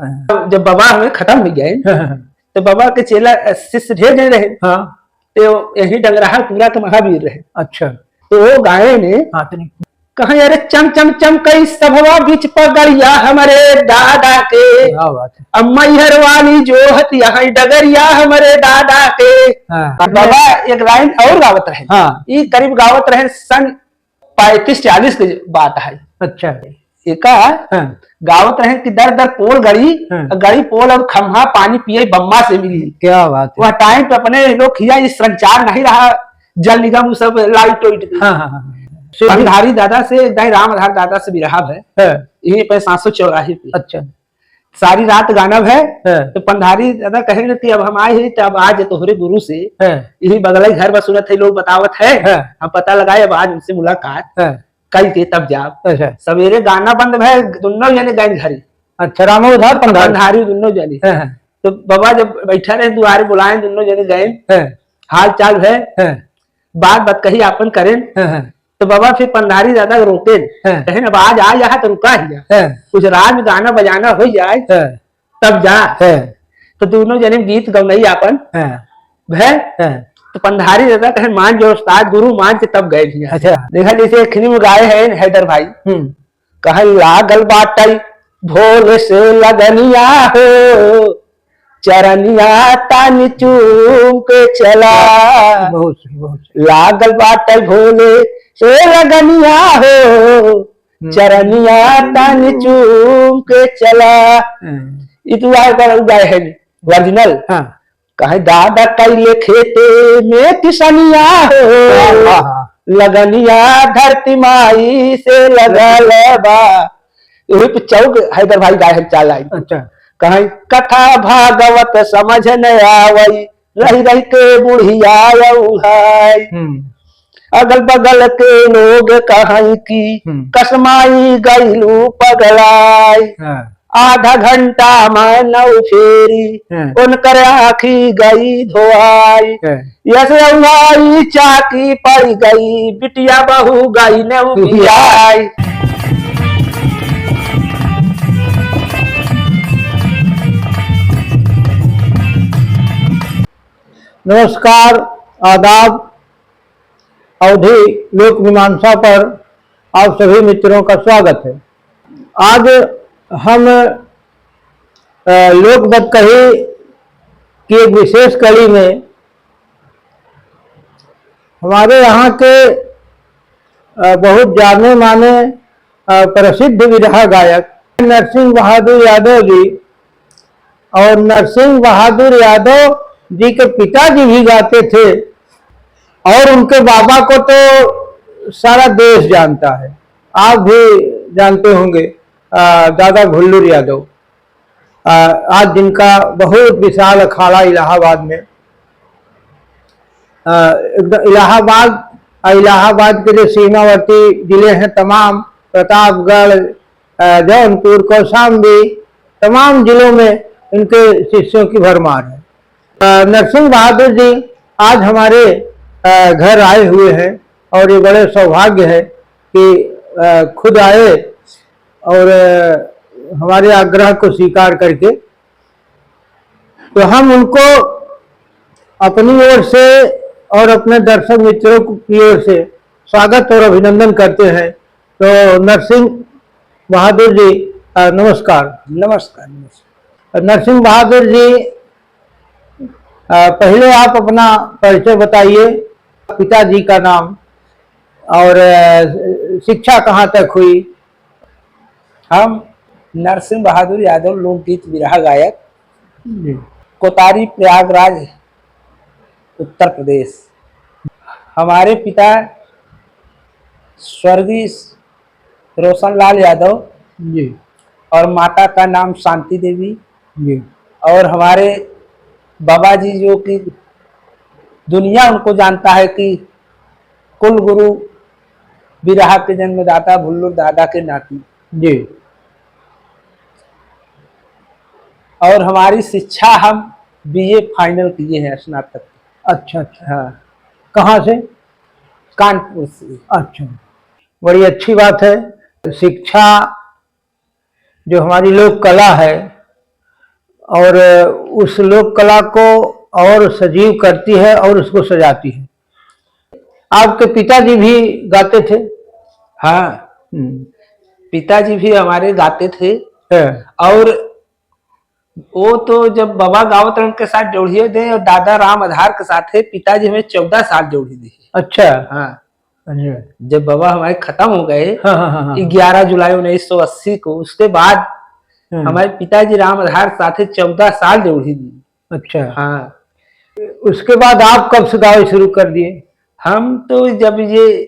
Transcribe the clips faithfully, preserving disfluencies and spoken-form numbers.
हाँ। जब बाबा हमें खत्म हो गए, हाँ, हाँ, हाँ। तो बाबा के चेला, अ, शिष्य ढेर जने रहे। हाँ। तो यही डंगराहा पूरा के महावीर रहे। अच्छा। तो वो गाए ने, हाँ, तनी। कहे, "अरे चम चम चमकई सभवा बीच पगड़िया हमरे दादा के। क्या बात है। अब मैहर वाली जो हत यहाँ डगरिया हमरे दादा के।" हाँ। अब बाबा एक लाइन और गावत रहे। हाँ। ई करीब गावत रहे सन पैंतीस चालीस के बात है। अच्छा। एका हाँ। गावत रहे कि दर दर पोल गड़ी, हाँ। गड़ी पोल और खम्हा पानी पिए बम्मा से मिली। क्या बात है। वह टाइम पे अपने लोग खिया, ये संचार नहीं रहा, जल निगम, वो सब लाइट वाइट। हाँ, हाँ, हाँ, हाँ। पंधारी दादा से, एक दाई राम आधार दादा से बिरहा है। हाँ। यही पे सात सौ चौराहे पे। अच्छा। सारी रात गाना है। हाँ। तो पंधारी दादा कहेंगे कि अब हम आए हैं, तो अब आज तोहरे गुरु से हाँ। यही बगल ही घर बस सुनत है, लोग बतावत है। हाँ। हम पता लगाए, अब आज उनसे मुलाकात हाँ। कई के तब जाब। अच्छा। सवेरे गाना बंद भय, दुन्नो जने गए घरे। अच्छा, रामो उधार पंधारी। पंधारी दुन्नो जने। हाँ, हाँ। तो बाबा जब बैठा रहे दुआरे, बुलाए, दुन्नो जने गए। हाँ। हाल चाल है। हाँ। बात बात कही आपन करें। हाँ, हाँ। तो बाबा फिर पंधारी दादा रोके। हाँ। कहें, "अब आज आ यहाँ तो रुका ही जा। हाँ। कुछ राज गाना बजाना हो जाए।" हाँ। तब जा। हाँ। तो दुन्नो जने गीत गौनई आपन हाँ। भय। हाँ। तो पंधारी दादा कहे, "मान जो उस्ताद, गुरु मान के तब गए भी हैं।" अच्छा। देखा, जैसे एक फिल्म गाए हैं हैदर भाई, हम्म। कहे, "लागल बाटई भोले से लगनिया हो, चरनिया तानी चूम के चला।" बहुत सही, बहुत सही। "लागल बाटई भोले से लगनिया हो, हम्म। चरनिया तानी चूम के चला।" हम्म। ई तू आए पर गाए है original। हाँ। कहे, "दादा कैले खेते में किसनिया हो, हाँ, हाँ, हाँ। लगनिया धरती माई से लगल बा।" वही पे चौक हैदर भाई गाए है चार लाइन। अच्छा। कहे, "कथा भागवत समझ न आवई, रहि रहि के बुढ़िया औहाई। हम्म। अगल बगल के लोग कहई कि हम्म। कसमाई गइलू पगलाई। हाँ। आधा घंटा में नौ फेरी हाँ। उनकर आँखी गई धोआई। हाँ। यस औहाई चाकी पड़ गई, बिटिया बहू गई न उबियाई।" नमस्कार, आदाब। अवधी लोक मीमांसा पर आप सभी मित्रों का स्वागत है। आज हम, अ, लोक बतकही की एक विशेष कड़ी में हमारे यहाँ के, अ, बहुत जाने माने, अ, प्रसिद्ध बिरहा गायक नरसिंह बहादुर यादव जी, और नरसिंह बहादुर यादव जी के पिताजी भी गाते थे, और उनके बाबा को तो सारा देश जानता है, आप भी जानते होंगे, अ, दादा भुल्लुर यादव। अ, आज जिनका बहुत विशाल अखाड़ा इलाहाबाद में, अ, एकदम इलाहाबाद, अ, इलाहाबाद के जो सीमावर्ती जिले हैं तमाम, प्रतापगढ़, अ, जौनपुर, कौशाम्बी, तमाम जिलों में इनके शिष्यों की भरमार है। अ, नरसिंह बहादुर जी आज हमारे, अ, घर आए हुए हैं और ये बड़े सौभाग्य है कि, अ, खुद आए और, अ, हमारे आग्रह को स्वीकार करके, तो हम उनको अपनी ओर से और अपने दर्शक मित्रों की ओर से स्वागत और अभिनंदन करते हैं। तो नरसिंह बहादुर जी, अ, नमस्कार। नमस्कार, नमस्कार। नरसिंह बहादुर जी, अ, पहले आप अपना परिचय बताइए, पिताजी का नाम और, अ, शिक्षा कहाँ तक हुई? हम नरसिंह बहादुर यादव, लोकगीत बिरहा गायक, जी। कोतारी, प्रयागराज, उत्तर प्रदेश। हमारे पिता स्वर्गीय रोशनलाल यादव जी। और माता का नाम शांति देवी। जी। और हमारे बाबा जी, जो कि दुनिया उनको जानता है कि कुल गुरु बिरहा के जन्मदाता भुल्लुर दादा के नाती। जी। और हमारी शिक्षा हम बीए final किए हैं, स्नातक। अच्छा, अच्छा। हाँ। कहाँ से? कानपुर से। अच्छा, बड़ी अच्छी बात है। शिक्षा जो हमारी लोक कला है, और उस लोक कला को और सजीव करती है और उसको सजाती है। आपके पिताजी भी गाते थे? हाँ, हम्म। पिताजी भी हमारे गाते थे। हाँ। और वो तो जब बाबा गावत रहे, उनके साथ ड्योढ़िए दे, और दादा राम आधार के साथ है, पिताजी हमें चौदह साल ड्योढ़ी दी। अच्छा। हाँ। अच्छा। जब बाबा हमारे खत्म हो गए, हाँ, हाँ, हाँ, हाँ। ग्यारह जुलाई उन्नीस सौ अस्सी को, उसके बाद हम्म। हमारे पिताजी राम आधार साथे चौदह साल ड्योढ़ी दी। अच्छा। हाँ। उसके बाद आप कब से गावे शुरू कर दिए? हम तो जब ये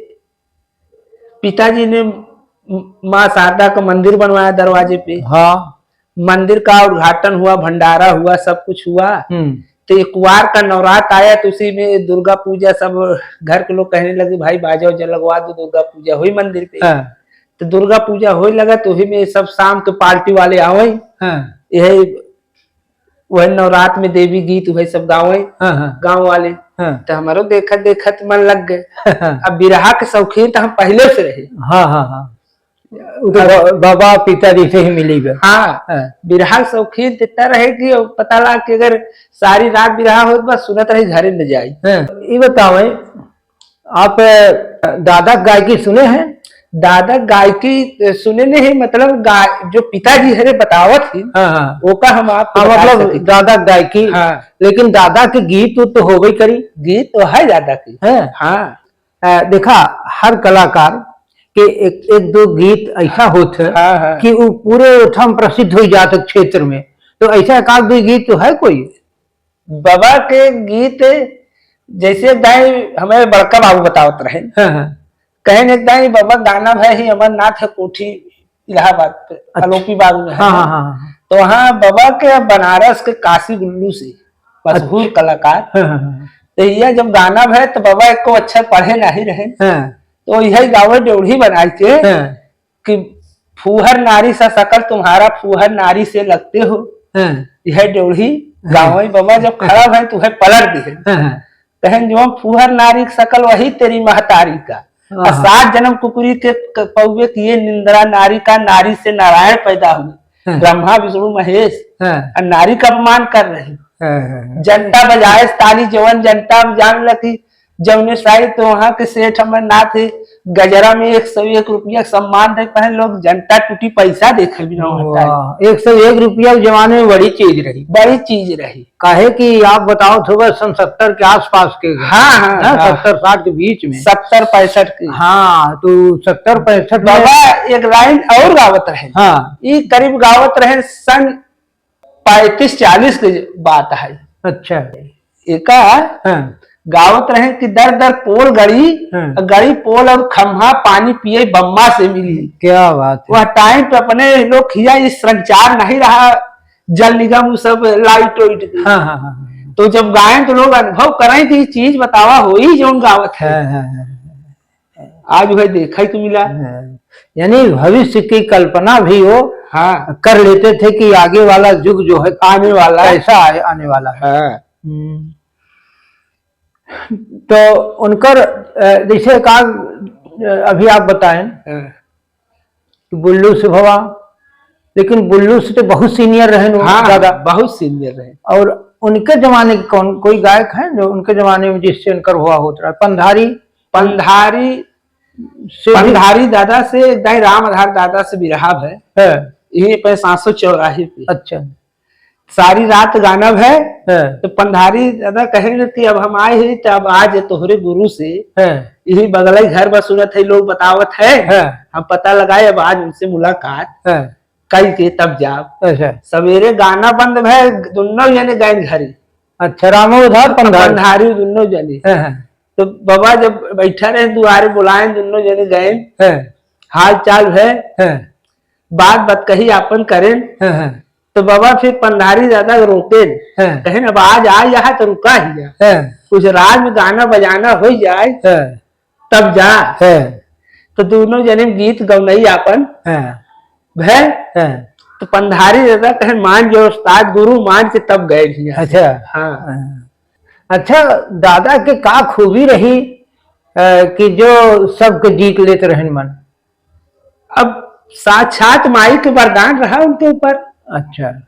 पिताजी ने म-, माँ शारदा का मंदिर बनवाया दरवाजे पे। हाँ। मंदिर का उद्घाटन हुआ, भंडारा हुआ, सब कुछ हुआ। हम्म। तो एक कुआर का नवरात आया, तो उसी में दुर्गा पूजा, सब घर के लोग कहने लगे, "भाई, बाजा उजा लगवा दो, दुर्गा पूजा हुई मंदिर पे।" हाँ। तो दुर्गा पूजा होए लगा, तो वही में सब शाम के पार्टी वाले आवे। हाँ। यही वही नवरात में देवी गीत वही सब गावे, हाँ, हाँ। गाँव वाले। हाँ। तो हमारो देखत देखत मन लग गए। अब बिरहा के शौकीन तो हम पहले से रहे। हाँ, हाँ, हाँ। वो तो अब बा-, बाबा पिताजी से ही मिली बा। हाँ। हाँ। बिरहा के शौकीन तो इतना रहे कि पता लगा कि अगर सारी रात बिरहा होत बा, सुनत रही, घरे न जाई। हाँ। ये बतावे, आप, अ, दादा गायकी सुने हैं? दादा गायकी, अ, सुने नहीं, मतलब गा-, जो पिताजी हरे बतावत ही, हाँ, हाँ। ओका हम आपको हाँ, बता मतलब सके। दादा गायकी, हाँ। लेकिन दादा के गीत तो होबे करी। गीत तो है दादा के। हैं? हाँ। अ, देखा, हर कलाकार के एक, एक दो गीत ऐसा होत है हाँ, हाँ। कि वो पूरे ओठम प्रसिद्ध हो जात है क्षेत्र में। तो ऐसा एक आध दो गीत तो है कोई? बाबा के गीत जैसे एक दाई हमें बड़का बाबू बतावत रहे। हाँ, हाँ। कहेन एक दाई बाबा गाना भए ही अमरनाथ है कोठी इलाहाबाद पे, अच्छा। आलोपी बाग में है हाँ, ना? हाँ, हाँ, हाँ। तो वहाँ बाबा के बनारस के काशी गुल्लू से मशहूर अच्छा। कलाकार। हाँ, हाँ, हाँ। तो यह जब गाना भए तो बाबा एक को अच्छा पढ़े नहीं रहे। हाँ। तो यही गावे ड्योढ़ी बनाई के हाँ। कि फूहर नारी सा शकल तुम्हारा, फूहर नारी से लगते हो। हाँ। यह ड्योढ़ी हाँ। गावे बाबा जब खड़ा भए तो वह पलट दिए। हाँ, हाँ। कहेन जो हम फूहर नारी की शकल वही तेरी महतारी का। हाँ, और हाँ। सात जन्म कुकुरी के क-, पौवे किए निंद्रा नारी का, नारी से नारायण पैदा हुए। हाँ। ब्रह्मा विष्णु महेश। हाँ। और नारी का अपमान कर रही। हाँ, हाँ, हाँ। जनता बजाए ताली, जवन जनता जान लगी, जौने साइड तो वहाँ के सेठ अमरनाथ है, गजरा में एक सौ एक रुपया सम्मान दे पहन लोग, जनता टूटी पैसा देखे बिना होता है। वाह, एक सौ एक रुपया उस जमाने में बड़ी चीज रही। बड़ी चीज रही। काहे कि आप बताओ तो बस सन सत्तर के आसपास के। हाँ, हाँ, हाँ, हाँ। सत्तर साठ के बीच में। सत्तर पैंसठ के। हाँ, तो सत्तर पैंसठ में बाबा एक लाइन और गावत रहे। हाँ। ई करीब गावत रहे सन पैंतीस चालीस के बात है। अच्छा। एका हाँ। गावत रहे कि दर दर पोल गड़ी, हाँ। गड़ी पोल और खम्हा पानी पिए बम्मा से मिली। क्या बात है। वह टाइम पे अपने लोग खिया इस संचार नहीं रहा, जल निगम उ सब लाइट वाइट के। हाँ, हाँ, हाँ, हाँ। तो जब गाएं तो लोग अनुभव करें कि ये चीज बतावा होई जौन गावत है। हाँ, हाँ, हाँ। आज वह देखा ही तो मिला। हाँ। यानी भविष्य की कल्पना भी वो हाँ। कर लेते थे कि आगे वाला युग जो है आने वाला है। कैसा आए, आने वाला है। हाँ। हम्म। तो उनकर, अ, जैसे का, अ, अभी आप बताएं हाँ। कि बुल्लू से भवा, लेकिन बुल्लू से तो बहुत senior रहे वो हाँ, दादा। बहुत senior रहे। और उनके जमाने के कौन, कोई गायक है जो उनके जमाने में जिससे उनकर हुआ होत रहा? पंधारी? पंधारी से भी पंधारी दादा से, दाई राम आधार दादा से बिरहा है। है। यही पे सात सौ चौराहे पे। अच्छा। सारी रात गाना है। है। तो पंधारी दादा कहे न कि अब हम आए हैं, तो अब आज तोहरे गुरु से है। यही बगल ही घर बस सुनत है, लोग बतावत है। है। हम पता लगाए, अब आज उनसे मुलाकात है। कई के तब जाब। अच्छा। सवेरे गाना बंद भय, दुन्नो जने गए घरे। अच्छा, रामो उधार पंधारी। पंधारी दुन्नो जने। हाँ, हाँ। तो बाबा जब बैठा रहे दुआरे, बुलाए, दुन्नो जने गए। हाँ। हाल चाल है। हाँ। बात बात कही आपन करें। हाँ, हाँ। तो बाबा फिर पंधारी दादा रोके। हाँ। कहें, "अब आज आ यहाँ तो रुका ही जा। हाँ। कुछ राज में गाना बजाना हो जाए।" हाँ। तब जा। हाँ। तो दुन्नो जने गीत गौनई आपन हाँ। भय। हाँ। तो पंधारी दादा कहे, "मान जो उस्ताद गुरु, मान के तब गए भैया।" अच्छा। हाँ। हाँ। अच्छा, दादा के का खूबी रही, अ, कि जो सबके जीत लेत रहन मन? अब साक्षात माई के वरदान रहा उनके ऊपर। अच्छा।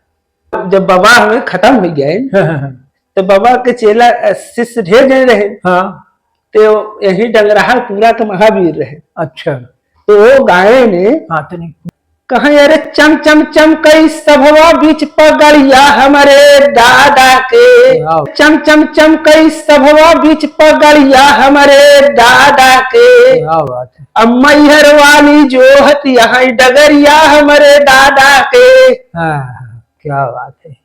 जब बाबा हमें खतम होइ गए, हाँ, हाँ, हाँ। तो बाबा के चेला, अ, शिष्य ढेर जने रहे। हाँ। तो यही डंगराहा पूरा के महावीर रहे। अच्छा। तो वो गाए ने, हाँ, तनी। कहे, "अरे चम चम चमकई सभवा बीच पगड़िया हमरे दादा के। वाह। चम चम चमकई सभवा बीच पगड़िया हमरे दादा के। क्या बात है। अब मैहर वाली जो हत यहाँ डगरिया हमरे दादा के।" हाँ, हाँ, क्या बात है।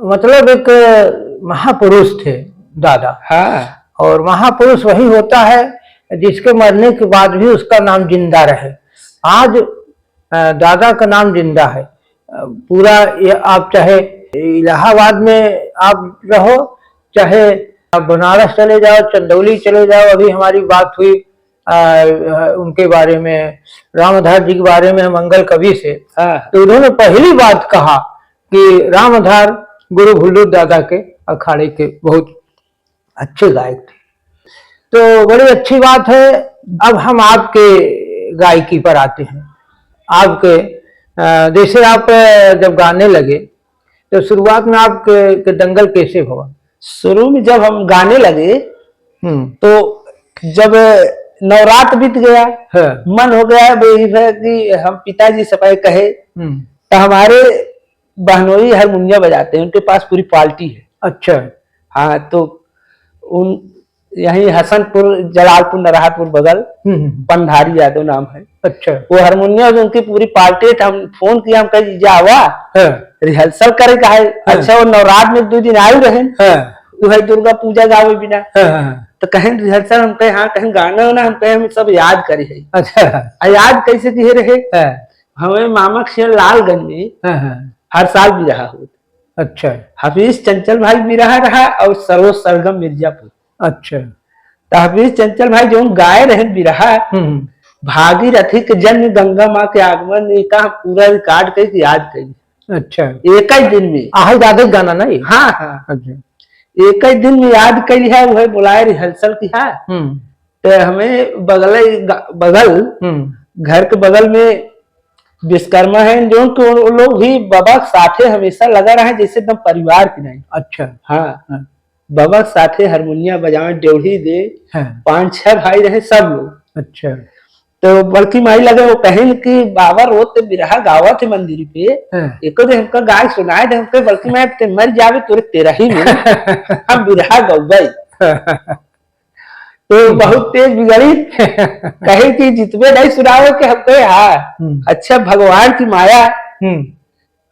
मतलब एक महापुरुष थे दादा। हाँ। और महापुरुष वही होता है जिसके मरने के बाद भी उसका नाम जिंदा रहे। आज, अ, दादा का नाम जिंदा है। अ, पूरा ये आप चाहे इलाहाबाद में आप रहो, चाहे आप बनारस चले जाओ, चंदौली चले जाओ, अभी हमारी बात हुई, अ, अ, उनके बारे में, रामधार जी के बारे में मंगल कवि से। हाँ। तो उन्होंने पहली बात कहा कि रामधार गुरु भुल्लू दादा के अखाड़े के बहुत अच्छे गायक थे। तो बड़ी अच्छी बात है। अब हम आपके गायकी पर आते हैं। आपके, अ, जैसे आप, अ, जब गाने लगे, तो शुरुआत में आपके, के दंगल कैसे हुआ? शुरू में जब हम गाने लगे, हम्म। तो जब नवरात बीत गया, हाँ। मन हो गया, अब यही है कि हम पिताजी से पहले कहे, हम्म। तो हमारे बहनोई हारमोनिया बजाते हैं, उनके पास पूरी पार्टी है। अच्छा। हाँ, तो उन, यहीं हसनपुर, जलालपुर, नरहरपुर बगल, हम्म, हम्म। पंधारी यादव नाम है। अच्छा। वो हारमोनिया जो उनकी पूरी पार्टी है, तो हम फोन किया, हम कहे, "जीजा आवा, हाँ। रिहर्सल करे का है।" हाँ। अच्छा, वो नवरात में दो दिन आयु रहे, हाँ। वो है दुर्गा पूजा गावे बिना। हाँ, हाँ, हाँ। तो कहें रिहर्सल, हम कहे, "हाँ।" कहें गाना वाना, हम कहे, "हम सब याद करे है।" अच्छा। आ याद कैसे किए रहे? हाँ। हमें मामा के लालगंज में हाँ, हाँ। हर साल बिरहा होत। अच्छा। हफीज चंचल भाई बिरहा रहा और सरोज सरगम मिर्जापुर। अच्छा। तो हफीज चंचल भाई जो गाए रहे बिरहा, हम्म, हम्म। भागीरथी के जन्म, गंगा माँ के आगमन, ये का हम पूरा रिकॉर्ड कई के याद कई। अच्छा। एक ही दिन में। आहा, याद है गाना ना ये? हाँ, हाँ। अच्छा। एक ही दिन में याद कई है, वह बुलाए रिहर्सल की है। हम्म। तो हमें बगल, बगल, हम्म। घर के बगल में विश्वकर्मा है, जो कि वो लोग भी बाबा के साथे हमेशा लगा रहे, जैसे एकदम परिवार की नहीं। अच्छा। हाँ। हाँ। बाबा के साथे हारमोनिया बजावे, ड्योढ़ी दे, हाँ। पाँच छह भाई रहे सब लोग। अच्छा। तो बड़की माई लगे वो कहें कि बाबा रोज ते बिरहा गावत है मंदिर पे, हाँ। एको दे हमका गाय सुनाए दे, हमके बड़की माई ते मर जावे तोरे तेरही में, हम बिरहा गौबई। तो हम्म। बहुत तेज बिगड़ी, कहे कि जितबे नहीं सुनावे के हमके, हाँ, हम्म। अच्छा भगवान की माया हम्म।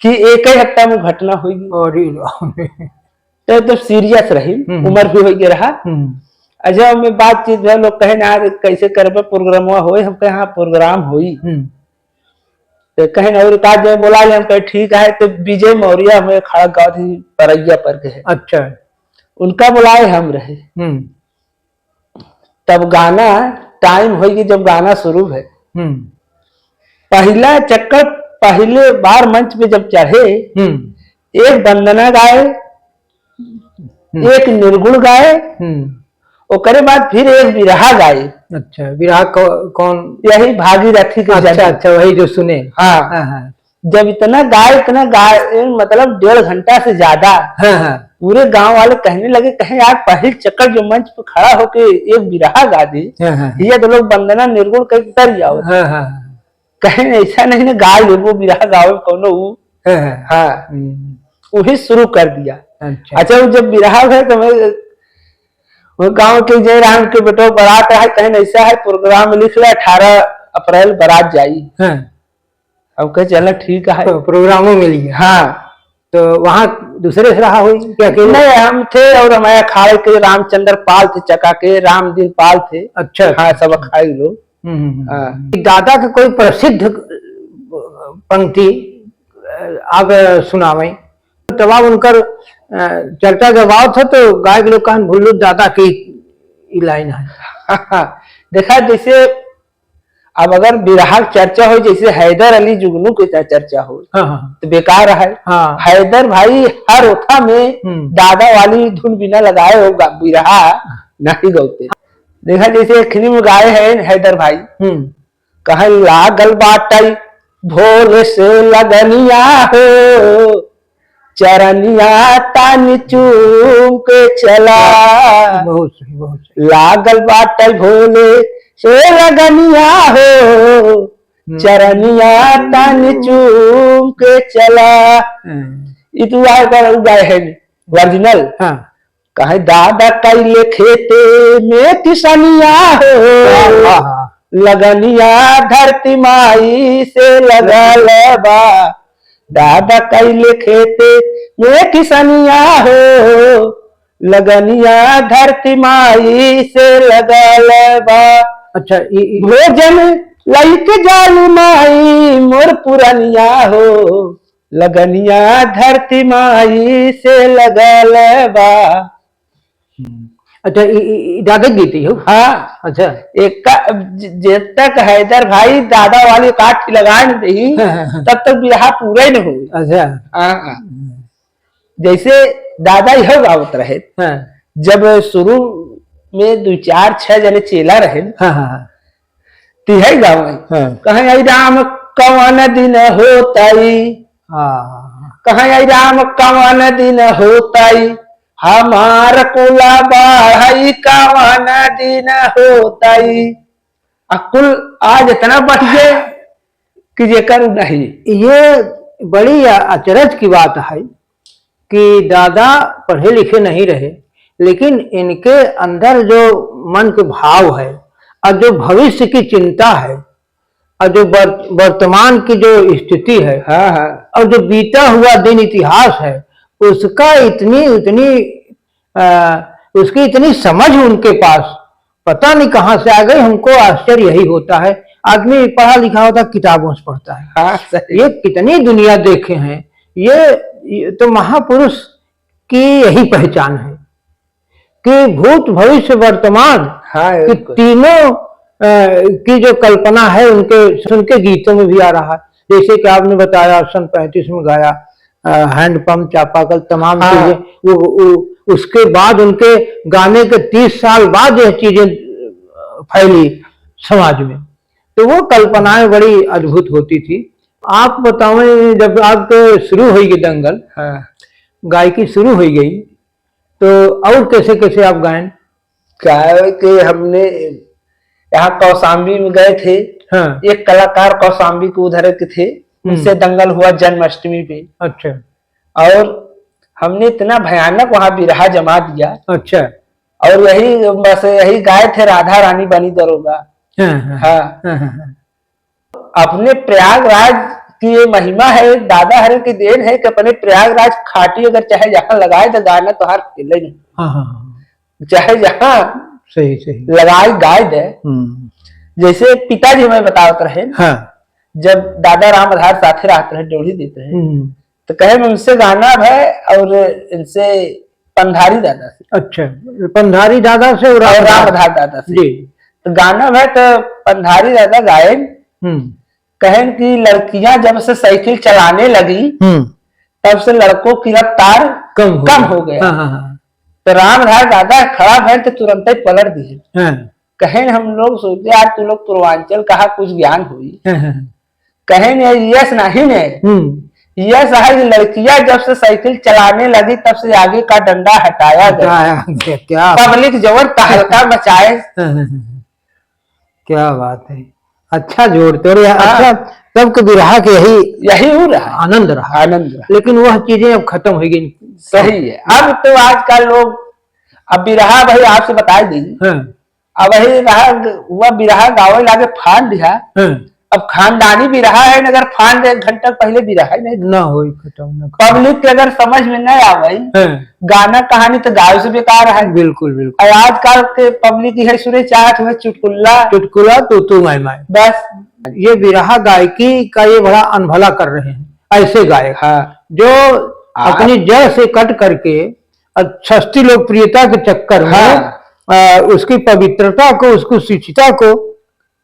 कि एक ही हफ्ता में घटना होई। अरे राम। तो एकदम सीरियस रही, हम्म। उम्र भी हो गया रहा। हम्म। अच्छा, हमें बातचीत भा लोग कहे ना, "अरे, कैसे करबे, प्रोग्रामवा होई?" हम कहे, "हाँ, प्रोग्राम होई।" हम्म। तो कहे ना, "और का जे बोला ले?" हम कहे, "ठीक है।" तो विजय मौर्य हमें खड़ा गाँव थी परैया पर के है। अच्छा। उनका बुलाए हम रहे। हम्म। तब गाना टाइम होई कि जब गाना शुरू है। हम्म। पहला चक्कर, पहले बार मंच पे जब चढ़े, हम्म। एक वंदना गाए, हम्म। एक निर्गुण गाए, हम्म। ओकरे बाद फिर एक बिरहा गाए। अच्छा, बिरहा कौ-, कौन? यही भागीरथी के अच्छा, जन्म। अच्छा, वही जो सुने। हाँ। हाँ, हाँ। जब इतना गाए, इतना गाए, मतलब डेढ़ घंटा से ज्यादा हाँ, हाँ। पूरे गांव वाले कहने लगे, कहें, "यार, पहली चक्कर जो मंच पे खड़ा होके एक बिरहा गा दी, हाँ, हाँ। ये तो लोग वंदना निर्गुण करके उतर जाओ।" हाँ, हाँ, हाँ। कहें, "ऐसा नहीं ना, गा लेबो बिरहा गावे कौनो ऊ।" हाँ, हाँ। हाँ। हम्म। वही शुरू कर दिया। अच्छा। अच्छा, वो जब बिरहा है तो मैं, वो गांव के जय राम के बेटो बारात है, कहें, "ऐसा है, प्रोग्राम लिख ले, अठारह अप्रैल बारात जाई।" हाँ। अब कहे, "चला, ठीक है।" तो प्रोग्रामों में लिए। हाँ। तो वहाँ दूसरे से रहा हुई क्या, अकेले? नहीं, हम थे और हमारे अखाड़े के रामचंद्र पाल थे, चका के रामदीन पाल थे। अच्छा। हाँ, सब अखाड़े लोग। हम्म, हम्म, हम्म। हाँ। दादा के कोई प्रसिद्ध पंक्ति, अ, आप सुनावें, तब आप उनकर, अ, चर्चा जब आवत है तो गायक लोग कहन, "भुल्लू दादा की ई लाइन है।" देखा, जैसे अब अगर बिरहा के चर्चा हो, जैसे हैदर अली जुगनू के चा-, चर्चा हो, हाँ, हाँ। तो बेकार है। हाँ। हैदर भाई हर ओथा में हम्म। दादा वाली धुन बिना लगाए हो गा-, बिरहा नहीं गौते। देखा, जैसे एक फिल्म गाए हैं हैदर भाई, हम्म। कहे, "लागल बाटई भोले से लगनिया हो, चरनिया तानी चूम के चला। बहुत सही, बहुत सही। लागल बाटे भोले से लगनिया हो, हम्म। चरनिया तानी चूम के चला। हम्म। ई तो आ कर गाए है original। हाँ। कहे दादा कैले खेते में किसनिया हो, हाँ, हाँ, हाँ। लगनिया धरती माई से लगल बा। दादा कैले खेते में किसनिया हो, लगनिया धरती माई से लगल बा। अच्छा, ई, ई भोजन लइके जालू माई मोर पुरनिया हो, लगनिया धरती माई से लगल बा। हम्म। अच्छा, ई, ई, ई दादा गीत ही हो? हाँ। अच्छा। एक का, ज-, जब तक हैदर भाई दादा वाली काठी लगा न दही, हाँ, हाँ, हाँ। तब तक बिरहा पूरा ही न होई। अच्छा। हाँ, हाँ। हम्म। जैसे दादा यह गावत रहे, हाँ। जब शुरू में दो चार छह जने चेला रहे, हाँ, हाँ, हाँ। तिहई गावे। हाँ। कहे आई राम कवन दिन होतई, हाँ। कहे आई राम कवन दिन होतई, हमार कुला बढ़ई कवन दिन होतई। आ कुल आज इतना बढ़ गए कि जेकर नहीं। ये बड़ी अचरज की बात है कि दादा पढ़े लिखे नहीं रहे, लेकिन इनके अंदर जो मन के भाव है और जो भविष्य की चिंता है और जो वर्त-, वर्तमान की जो स्थिति है, हाँ, हाँ। और जो बीता हुआ दिन इतिहास है, उसका इतनी, इतनी, अ, उसकी इतनी समझ उनके पास, पता नहीं कहाँ से आ गई, हमको आश्चर्य यही होता है। आदमी पढ़ा लिखा होता, किताबों से पढ़ता है। हाँ, सही। ये कितनी दुनिया देखे हैं, ये, ये तो महापुरुष की यही पहचान है कि भूत, भविष्य, वर्तमान हाँ, की बिल्कुल। तीनों, अ, की जो कल्पना है, उनके, उनके गीतों में भी आ रहा है। जैसे कि आपने बताया, सन पैंतीस में गाया, अ, हैंडपंप, चापाकल, तमाम हाँ। चीजें, वो, वो, उसके बाद उनके गाने के तीस साल बाद यह चीजें, अ, फैली समाज में, तो वो कल्पनाएं बड़ी अद्भुत होती थी। आप बतावें, जब आपके शुरू होइगे दंगल, हाँ। गायकी शुरू होइ गई, तो और कैसे कैसे आप गायन? क्या है कि हमने यहाँ कौशाम्बी में गए थे, हाँ। एक कलाकार कौशाम्बी के उधर के थे, हम्म। उनसे दंगल हुआ जन्माष्टमी पे। अच्छा। और हमने इतना भयानक वहाँ बिरहा जमा दिया। अच्छा। और यही, बस यही गाए थे, राधा रानी बनी दरोगा। हाँ, हाँ, हाँ। हाँ, हाँ, हाँ। अपने प्रयागराज की ये महिमा है, दादा हरे की देन है कि अपने प्रयागराज खाटी अगर चाहे जहाँ लगाए तो गाना तोहार खेले नहीं। हाँ, हाँ, हाँ। चाहे जहाँ सही, सही। लगाए गाए दे। हम्म। जैसे पिताजी हमें बतावत रहे, हाँ। जब दादा राम आधार साथे रहत रहे, ड्योढ़ी देत रहे, हम्म। तो कहे में उनसे गाना है और इनसे पंधारी दादा से। अच्छा, पंधारी दादा से और और राम राम आधार दादा से। जी। तो गाना है तो पंधारी दादा गायन, हम्म। कहेन कि लड़कियां जब से साइकिल चलाने लगी, हम्म। तब से लड़कों की रफ्तार कम हो कम गया। हो गया। हाँ, हाँ, हाँ। तो रामधार दादा खड़ा भय तो तुरंत ही पलट दिए। हाँ। कहेन हम लोग सोचे, यार, तू लोग पूर्वांचल कहा कुछ ज्ञान हुई। हाँ, हाँ, हाँ। कहेन ये यस नहीं ने, हम्म। यस है कि लड़कियां जब से साइकिल चलाने लगी, तब से आगे का डंडा हटाया गया। हटाया गया, क्या बात। पब्लिक जबर तहलका मचाए। हाँ, हाँ, हाँ, हाँ। क्या बात है, अच्छा जोड़ तोड़, या हाँ। अच्छा, तब के बिरहा के यही यही हो रहा है। आनंद रहा। आनंद रहा। लेकिन वह चीजें अब खत्म हो गई। सही है, अब तो आजकल लोग, अब बिरहा भाई आपसे बता दी, हाँ। अब वही रहा, वह बिरहा गावे लागे फांद दिया। हाँ। अब खानदानी बिरहा है, अगर फांद एक घंटा पहले बिरहा ही नहीं। ना होई, खत्म ना खत्म। पब्लिक के अगर समझ में नहीं आवे, हाँ। गाना कहानी तो गावे से बेकार है। बिल्कुल, बिल्कुल। और आजकल के पब्लिक यही सुने चाहत हुए चुटकुल्ला। चुटकुला, तू तू मैं मैं। बस। ये बिरहा गायकी का ये बड़ा अनभला कर रहे हैं, ऐसे गायक। हाँ। जो आ- अपनी जड़ से कट करके और सस्ती लोकप्रियता के चक्कर में, हाँ। आ, उसकी पवित्रता को, उसकी शुचिता को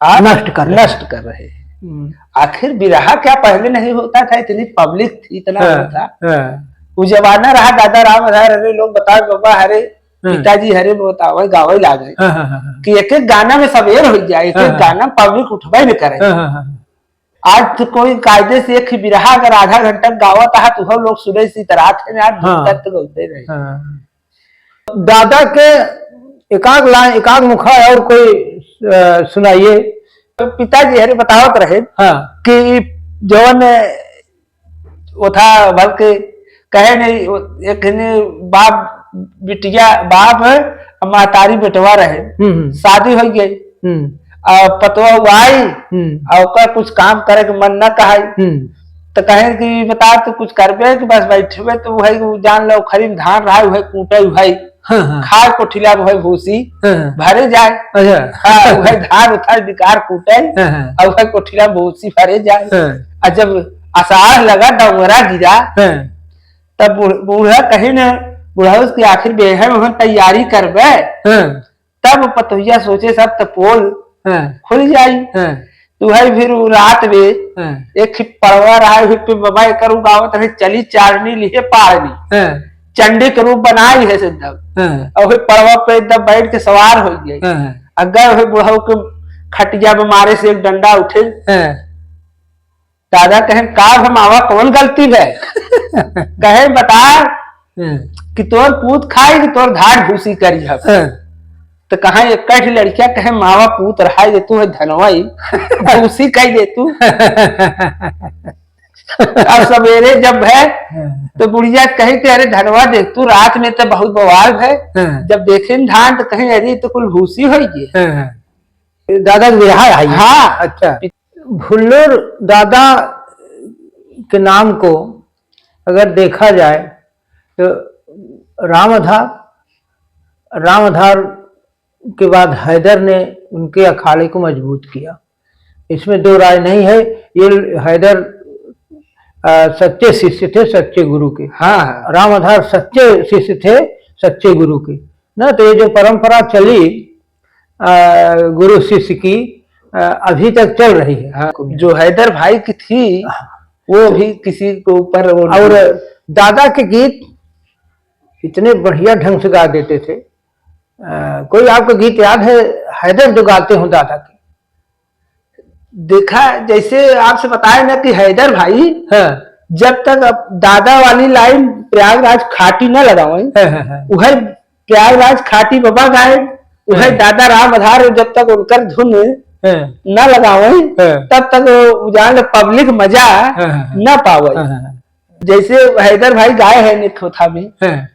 आप नष्ट कर रहे हैं। नष्ट कर रहे हैं। हम्म। आखिर बिरहा क्या पहले नहीं होता था? इतनी पब्लिक थी, इतना हाँ, लोग था। हाँ। वो जमाना रहा, दादा राम हरे, हरे लोग बतावे, बाबा हरे, हाँ। पिताजी हरे बतावे, गावे लागे। हाँ, हाँ, हाँ, हाँ। कि एक एक गाना में सबेर हो जाए, एक हाँ, एक हाँ। गाना पब्लिक उठबे न करे। हाँ, हाँ, हाँ, हाँ। आज तो कोई कायदे से एक ही बिरहा अगर आधा घंटा गावत आहा, तो हम लोग सुने से इतरात है यार, हाँ। दूर तक तो गौते रहे। हाँ। दादा के एकाग लाइन, एकाग मुखा और कोई, अ, सुनाइए। पिताजी हरे बतावत रहे हाँ। कि जौन वो था, बल्कि कहे नहीं, वो एक ने बाप बिटिया, बाप है, और महतारी बेटवा रहे, हम्म, हम्म। शादी हो गई, हम्म। और पतवा आई, हम्म। और ओकर कुछ काम करे के मन न कहाई, हम्म। तो कहे कि बता, तू कुछ करबे कि बस बैठबे? तो वही उ जान लो, खरीम धान रहा, वही कूटे, वही हाँ, हाँ। खाए कोठिला में वही भूसी हाँ, हाँ। भरे जाए। अच्छा। हाँ, वही धान उधार बिकार कूटे हाँ, हाँ। और वही कोठिला में भूसी भरे जाए। हाँ। और जब आषाढ़ लगा, डोंगरा गिरा, हाँ। तब बूढ़-, बूढ़ा कहीं न, बुढ़ौस की आखिर बेहन वहन तैयारी करबे। हाँ। तब पतोहिया सोचे, सब तो पोल हाँ। खुल जाई। हाँ। तो वही फिर उ रात में हाँ। एक ही पड़वा रहा, वही पे बाबा एकर उगावत रहे, चली चारनी लिहे पारनी। हाँ। चंडी के रूप बनाई है से एकदम। हाँ। और वही पड़वा पे एकदम बैठ के सवार हो गई। हाँ। अगर वही बुढ़ऊ के खटिया में मारे से एक डंडा उठे, हाँ। दादा कहें, "का हम आवा, कौन गलती है?" कहें, "बता हाँ। कि तोर पूत खाई कि तोर धान भूसी करी हम।" हाँ। तो कहा, एक कठ लड़किया कहे, "मावा पूत रहा ये तू है धनवाई, भूसी कही दे तू।" अब सवेरे जब है हाँ। तो बुढ़िया कहे कि, "अरे धनवा देख तू, रात में तो बहुत बवाल है।" हाँ। जब देखे न धान तो कहे, "अरे ये तो कुल भूसी हो गई।" हाँ। दादा के बिरहा है ये? हाँ। अच्छा। भुल्लुर दादा के नाम को अगर देखा जाए तो राम आधार, राम आधार के बाद हैदर ने उनके अखाड़े को मजबूत किया, इसमें दो राय नहीं है। ये हैदर, अ, सच्चे शिष्य थे सच्चे गुरु के। हाँ, हाँ। राम आधार सच्चे शिष्य थे सच्चे गुरु के। ना तो ये जो परंपरा चली, अ, गुरु शिष्य की, अ, अभी तक चल रही है। हाँ, जो हैदर भाई की थी, हाँ। वो भी किसी को ऊपर वो नहीं और दादा के गीत इतने बढ़िया ढंग से गा देते थे। अ, कोई आपका गीत याद है हैदर जो गाते हो दादा के? देखा, जैसे आपसे बताए ना कि हैदर भाई, हाँ। जब तक अब दादा वाली लाइन प्रयागराज खाटी ना लगावे, हाँ, हाँ, हाँ। उहे प्रयागराज खाटी बाबा गाए, उहे हाँ। दादा राम आधार जब तक उनकर धुन हाँ। ना लगावे, हाँ। तब तक वो जान ले पब्लिक मजा हाँ, हाँ, हाँ। ना पावे। हाँ, हाँ, हाँ। जैसे हैदर भाई गाए हैं निखोथा में, हाँ।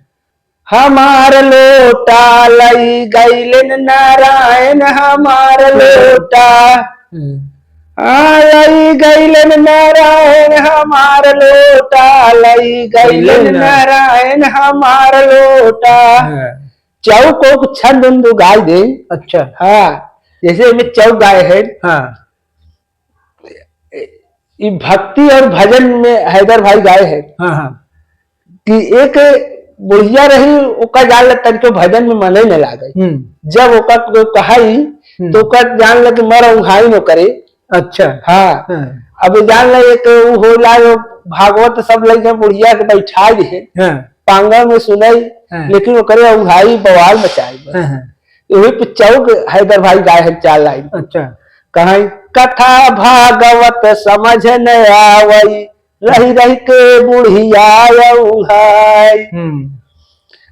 हमार लोटा लई गइलन नारायण, हमार लोटा। हम्म। आ, लई गइलन नारायण, हमार लोटा, लई गइलन गइलन ना- नारायण, हमार लोटा। हाँ। चौक ओक छंद उंद गाय दे। अच्छा। हाँ, जैसे एमे चौक गाए है। हाँ। ई भक्ति और भजन में हैदर भाई गाए हैं हाँ, हाँ। कि एक बुढ़िया रही, ओका जान ले तनिको भजन में मने न लागे। हम्म। जब ओका कोई कहाई, हम्म। तो ओका जान ले कि मर उंघाई न करे। अच्छा। हाँ। हाँ। अब जान ले एक उ होला, वो भागवत सब लइके बुढ़िया के बैठाई दिहे। हाँ। पांगा में सुनाई, हाँ। लेकिन ओकरे उंघाई बवाल मचाई बस। हाँ, हाँ। वही पे चौक हैदर भाई गाए हैं चार लाइन। अच्छा। कहाई, कथा भागवत समझ न आवई, रहि रहि के बुढ़िया उंघाई। हम्म।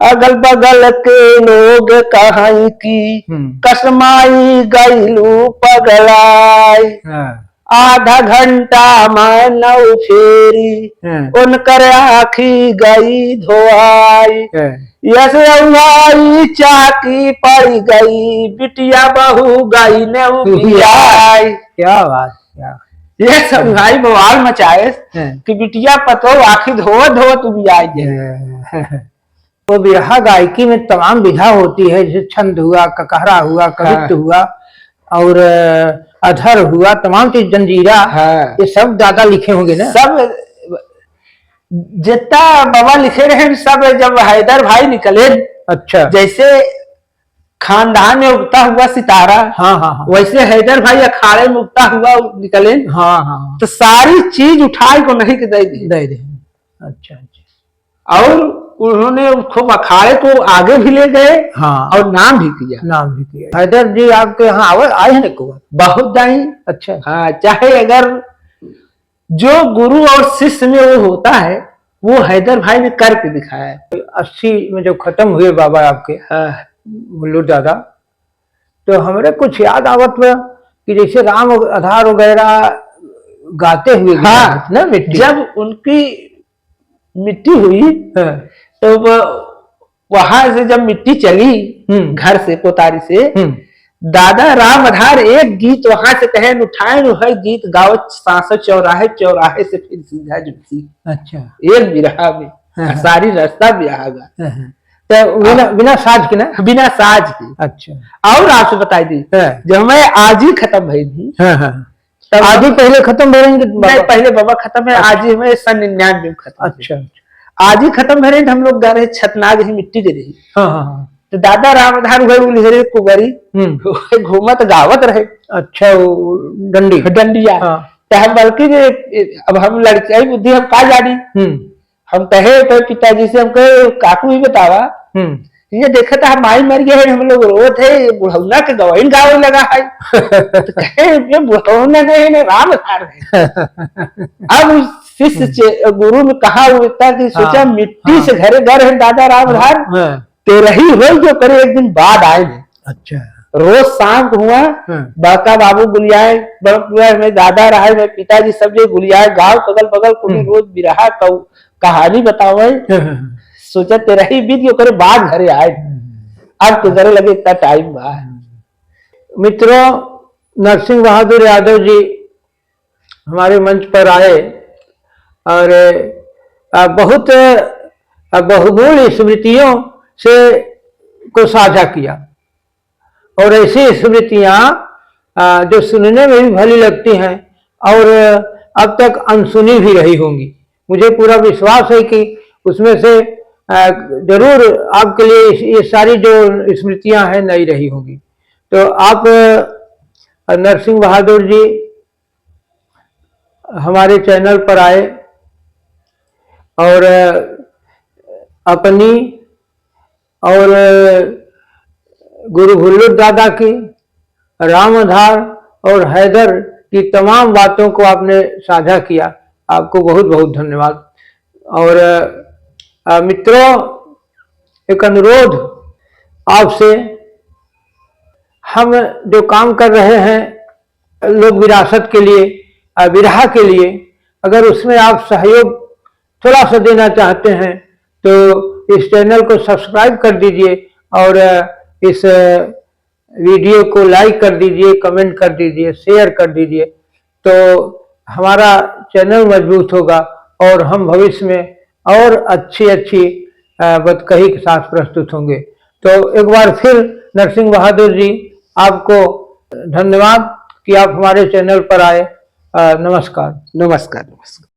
अगल बगल के लोग कहाई कि हम्म। कसमाई गइलू पगलाई। हाँ। आधा घंटा में नौ फेरी, हाँ। उनकर आँखी गई धोआई। हाँ। यस उंघाई चाकी पड़ गई, बिटिया बहू गई ने उबियाई। क्या बात, क्या। ये सब भाई बवाल मचाए हाँ। कि बिटिया पतो आँखी धोवत धोवत उबियाई गई। हाँ। वो बिरहा गायकी में तमाम विधा होती है, जैसे छंद हुआ, ककहरा हुआ, कवित्त हाँ। हुआ और, अ, अधर हुआ, तमाम चीज, जंजीरा, हाँ। ये सब दादा लिखे होंगे ना? सब जितना बाबा लिखे रहे, सब जब हैदर भाई निकले, अच्छा। जैसे खानदान में उगता हुआ सितारा, हाँ, हाँ, हाँ। वैसे हैदर भाई अखाड़े में उगता हुआ निकले, हाँ, हाँ, हाँ। तो सारी चीज उठाए को नहीं के दे दी। दे दे। अच्छा, अच्छा। और उन्होंने खूब अखाड़े को आगे भी ले गए हाँ। और नाम भी किया। नाम भी किया। हैदर जी आपके यहाँ आवे, आए हैं ना को? बहुत दाई। अच्छा। हाँ, चाहे अगर जो गुरु और शिष्य में वो होता है, वो हैदर भाई ने करके दिखाया है। अस्सी में जब खत्म हुए बाबा आपके, हाँ। भुल्लू दादा, तो हमरे कुछ याद आवत बा कि जैसे राम आधार वगैरह गाते हुए हाँ, गुजरत ना मिट्टी। जब उनकी मिट्टी हुई, हाँ। तो वो वहां से जब मिट्टी चली हम्म। घर से, कोतारी से, हम्म। दादा राम आधार एक गीत वहां से कहे, उठाए नु है गीत गावत, सांस चौराहे, चौराहे से फिर सीधा जुलसी। अच्छा। एक बिरहा में, हाँ, हाँ। सारी रास्ता बिरहा गा। हाँ, हाँ। तो बिना, हाँ। बिना साज के ना? बिना साज के। अच्छा। और आपसे बताई दी, हाँ। जब हमें आज ही खत्म भई थी, हाँ, हाँ। तब आज ही हम पहले खत्म भई रहेंगे बाबा? नहीं, पहले बाबा खत्म है, अच्छा। आज ही हमें सन निन्यानवे में खत्म है। अच्छा, अच्छा। आज ही खत्म भई रहे, हम लोग गा रहे छतनाग ही मिट्टी दे रही। हाँ, हाँ, हाँ। तो दादा राम आधार उघड़ उलिहरे कुबरी, हम्म। घूमत गावत रहे। अच्छा, वो डंडी। डंडिया। हाँ। तो हम बल्कि जे, अब हम लड़कियाई बुद्धि हम का जानी? हम्म। हम कहे तो पिताजी से, हम कहे, "काकू ही बतावा, हम्म। ये देखा था, माई मर गए हैं, हम लोग रोत है, ये बुढ़ौना के गवाइन गावे लगा है।" तो कहे, "ये बुढ़ौना नहीं है, राम आधार है।" अब उस शिष्य हम्म। चे-, गुरु में कहा हुआ था कि सोचा, हाँ, मिट्टी हाँ। से घरे घर है दादा राम आधार, हाँ। तेरही होई जो करे एक दिन बाद आए हैं। अच्छा। रोज शाम को हुआ, हाँ। बड़का बाबू गुलियाए, बड़का में दादा रहा, में पिताजी सब जे गुलियाए, गाँव अगल बगल को भी हम्म। रोज बिरहा कौ-, कहानी बतावे। हाँ, हाँ, हाँ। सोचा तेरही बीत के ओकरे बाद घरे आए। हम्म। अब तो घरे लगे इतना टाइम बा। हम्म। मित्रों, नरसिंह बहादुर यादव जी हमारे मंच पर आए और, अ, बहुत, अ, बहुमूल्य स्मृतियों से, को साझा किया। और ऐसी स्मृतियां, अ, जो सुनने में भी भली लगती हैं और अब तक अनसुनी भी रही होंगी। मुझे पूरा विश्वास है कि उसमें से, अ, जरूर आपके लिए इस, ये सारी जो स्मृतियां हैं, नई रही होंगी। तो आप, अ, नरसिंह बहादुर जी हमारे चैनल पर आए और अपनी और गुरु भुल्लू दादा की, राम आधार और हैदर की तमाम बातों को आपने साझा किया, आपको बहुत बहुत धन्यवाद। और, अ, मित्रों, एक अनुरोध आपसे, हम जो काम कर रहे हैं लोक विरासत के लिए, अ, बिरहा के लिए, अगर उसमें आप सहयोग थोड़ा सा देना चाहते हैं तो इस चैनल को सब्सक्राइब कर दीजिए और, अ, इस, अ, वीडियो को लाइक कर दीजिए, कमेंट कर दीजिए, शेयर कर दीजिए, तो हमारा चैनल मजबूत होगा और हम भविष्य में और अच्छी अच्छी, अ, बतकही के साथ प्रस्तुत होंगे। तो एक बार फिर नरसिंह बहादुर जी, आपको धन्यवाद कि आप हमारे चैनल पर आए। अ, नमस्कार। नमस्कार, नमस्कार।